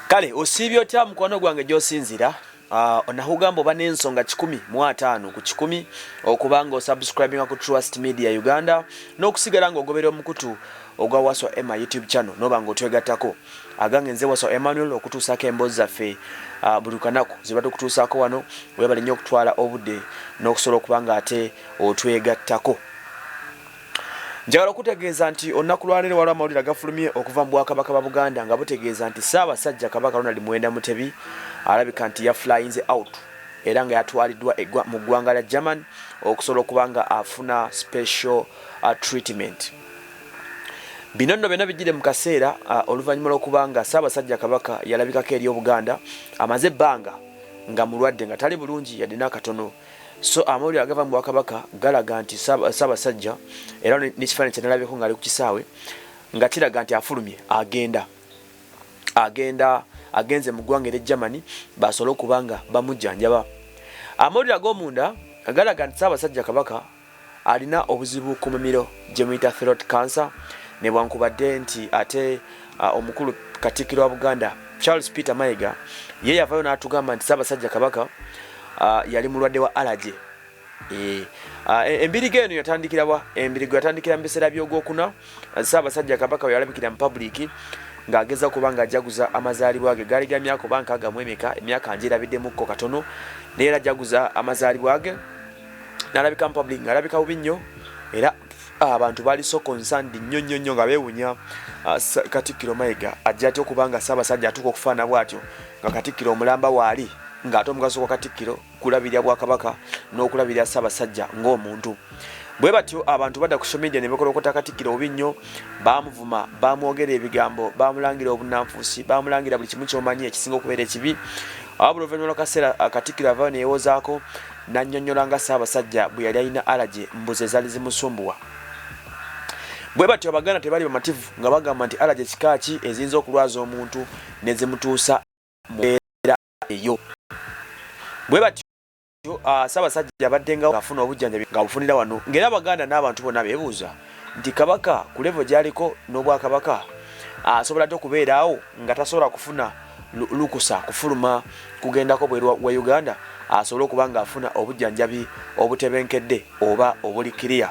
Kale osiibye otya mukwano gwange gy'osinzira? Onakugamba oba n'ensonga 150 ku 100 okuba nga osubscribinga ku Trust Media Uganda n'okusigala ng'ogoberera omukutu ogwa Waswa Emma YouTube channel n'oba ng'otwegattako. Agange nze Waswa Emmanuel okutuusaako emboozi zaffe buli kanaku ze tukutuusaako wano. Weebale nnyo okutwala obudde n'okusobola okuba nga ate otwegattako. Njagala okutegeeza nti olunaku lwaleero waliwo amawulire agafulumye okuva mu Bwakabaka bwa Buganda nga butegeeza nti Ssaabasajja Kabaka Ronald Muwenda Mutebi alabika nti yafulayinze out era nga yatwaliddwa mu ggwanga lya German okusobola okuba nga afuna special treatment. Bino nno byonna bijjidde mu kaseera oluvannyuma lw'okuba nga Ssaabasajja Kabaka yalabikako eri Obuganda amaze ebbanga nga mulwadde nga tali bulungi yadde n'akatono. So amawulire agava mu bwakabaka galaga nti Ssaabasajja era n'ekifaananyi kye nalabyeko ng'ali ku kisaawe nga kiraga nti afulumye agenda agenda agenze mu ggwanga erye Germany basobole okuba nga bamujjanjaba. Amawulire ag'omunda galaga nti Ssaabasajja Kabaka alina obuzibu ku mumiro gye muyita throat cancer nebwankubadde nti ate omukulu Katikkiro wa Buganda Charles Peter Mayiga ye yavayo n'atugamba nti Ssaabasajja Kabaka yali mulwadde wa allergy. Embirigo eno yatandikira wa? Embirigo yatandikira mu biseera by'ogwokuna Ssaabasajja Kabaka we yalabikira mu public ng'ageza okuba ng'ajaguza amazaalibwa ge gaali ga myaka oba 60 emeka, emyaka ngyerabiddemukko katono, naye era ajaguza amazaalibwa ge n'alabika mu public ng'alabika bubi nnyo era abantu baali so concerned nnyo nnyo nnyo nga beewunya Katikkiro Mayiga ajja atya okuba nga Ssaabasajja atuuka okufaanana bw'atyo nga Katikkiro omulamba waali ng'ate omugaso gwa Katikkiro kulabirira Bwakabaka n'okulabirira Ssaabasajja ng'omuntu. Bwe batyo abantu badda ku social media ne bakolokota Katikkiro bubi nnyo, baamuvuma, baamwogera ebigambo, baamulangira obunnanfuusi, baamulangira buli kimu ky'omanyi ekisinga okubeera ekibi. Wabula oluvannyuma lw'akaseera Katikkiro avaayo ne yeewozaako n'annyonnyola nga Ssaabasajja bwe yali alina allergy mbu ze zaali zimusumbuwa. Bwe batyo Abaganda tebaali bamativu nga bagamba nti allergy kika ki eziyinza okulwaza omuntu ne zimutuusa mu mbeera eyo. Bwe batyo Ssaabasajja abaddengawo ng'afuna obujjanjabi ng'abufunira wano ng'era Abaganda n'abantu bonna beebuuza nti Kabaka ku level gy'aliko n'Obwakabaka asobola atya okubeera awo nga tasobola kufuna lukusa kufuluma kugendako bweru wa Uganda asobole okuba ng'afuna obujjanjabi obutebenkedde oba obuli kiriya.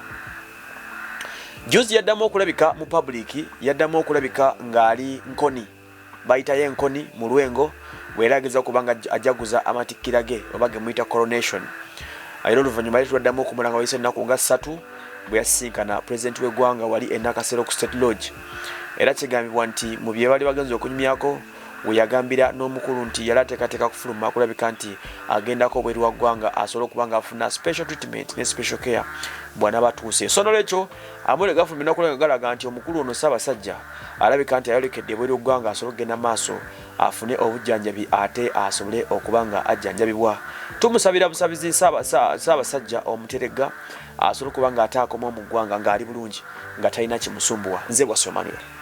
Jjuuzi yaddamu okulabika mu public, yaddamu okulabika ng'ali Nkoni. Bayitayo Enkoni mu Lwengo bwe yali ageza okuba nga ajaguza amatikkira ge oba ge muyita coronation. Era oluvannyuma yali twaddamu okumulanga wayise ennaku nga 3 bwe yasisinkana pulezidenti w'eggwanga wali e Nakasero ku State Lodge. Era kigambibwa nti mu bye bali bagenze okunyumyako we yagambira n'omukulu nti yali ateekateeka kufuluma kulabika nti agendako obweru wa ggwanga asobole okuba nga afuna special treatment ne special care bw'anaaba atuuse. So nolwekyo amawulire gafulumye ennaku nga galaga nti omukulu ono Ssaabasajja alabika nti ayolekedde ebweru w'eggwanga asobole okugenda maaso afune obujjanjabi ate asobole okuba nga ajjanjabibwa. Tumusabira busabizi Ssaabasajja Omuteregga asobole okuba nga ate akomawo mu ggwanga ng'ali bulungi nga talina kimusumbuwa. Nze Bwaswa Emmanuel.